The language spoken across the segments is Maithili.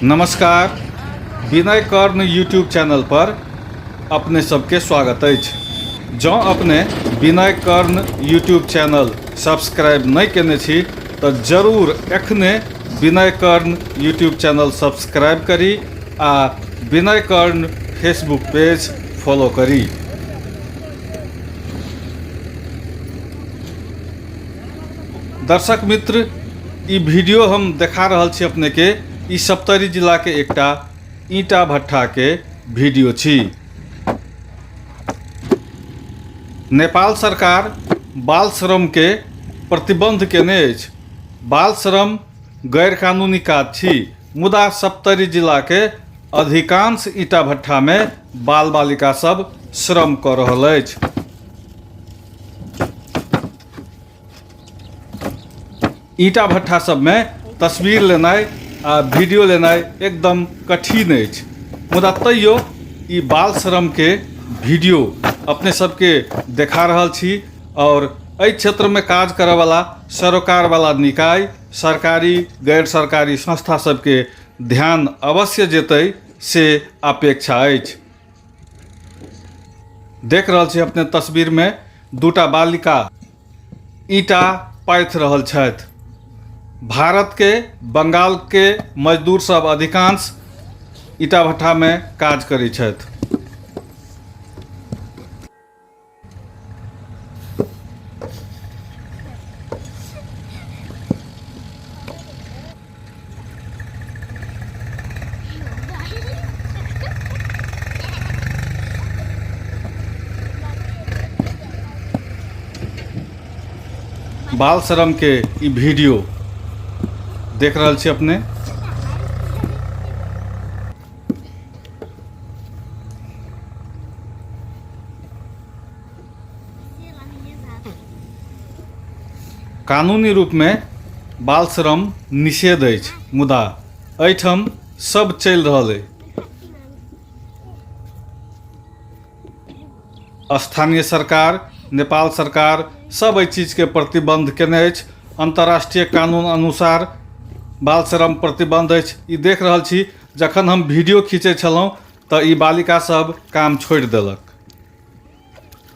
नमस्कार, विनय कर्ण यूट्यूब चैनल पर अपने सबके स्वागत अछि। जँ अपने विनय कर्ण यूट्यूब चैनल सब्सक्राइब नहि केने छी तऽ जरूर एखने विनय कर्ण यूट्यूब चैनल सब्सक्राइब करी आ विनय कर्ण फेसबुक पेज फॉलो करी। दर्शक मित्र, ई वीडियो हम देखा रहल छी अपने के, ई सप्तरी जिला के एकटा ईंटा भट्ठा के वीडियो छी। नेपाल सरकार बाल श्रम के प्रतिबंध केने अछि। बाल श्रम गैर कानूनी काज छी, मुदा सप्तरी जिला के अधिकांश ईंटा भट्ठा में बाल बालिका सब श्रम कऽ रहल अछि। ईंटा भट्ठा सबमे तस्वीर लेनाइ आ वीडियो लेनाइ एकदम कठिन अछि, मुदा तैयो ई बाल श्रमके वीडियो अपने सबके देखा रहल छी। और एहि क्षेत्रमे काज करऽवला सरोकारवला निकाय, सरकारी गैर सरकारी संस्था सबके ध्यान अवश्य जेतै से अपेक्षा अछि। देख रहल छी अपने तस्वीर में दूटा बालिका ईंटा पाथि रहल छथि। भारत के बंगाल के मजदूर सब अधिकांश ईंटा भट्ठा में काज करै छथि। बाल श्रम के ई वीडियो देख रहल छी अपने। कानूनी रूपमे बाल श्रम निषेध अछि, मुदा एहिठाम सब चलि रहल अछि। स्थानीय सरकार, नेपाल सरकार सब एहि चीजके प्रतिबन्ध केने अछि। अन्तर्राष्ट्रीय कानून अनुसार बाल श्रम प्रतिबन्ध अछि। ई देख रहल छी, जखन हम वीडियो खींचै छलहुँ तऽ ई बालिका सब काम छोड़ि देलक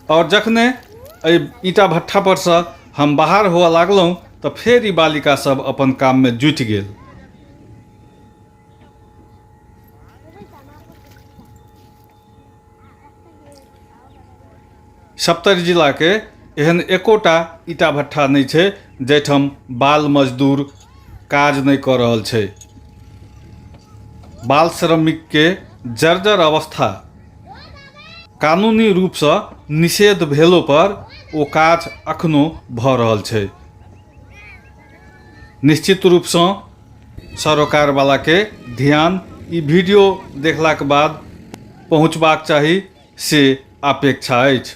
और जखने एहि ईंटा भट्ठा परसँ हम बाहर हुअ लागलहुँ तऽ फेर ई बालिका सब अपन काममे जुटि गेल। सप्तरी जिलाके एहन एकोटा ईंटा भट्ठा नहि छै जाहिठाम बाल मजदूर काज नहि कऽ रहल छै। बाल श्रमिकके जर्जर अवस्था कानूनी रूपसँ निषेध भेलो पर ओ काज अखनो भऽ रहल छै। निश्चित रूपसँ सरोकारवलाके ध्यान ई वीडियो देखलाके बाद पहुँचबाक चाही से अपेक्षा अछि।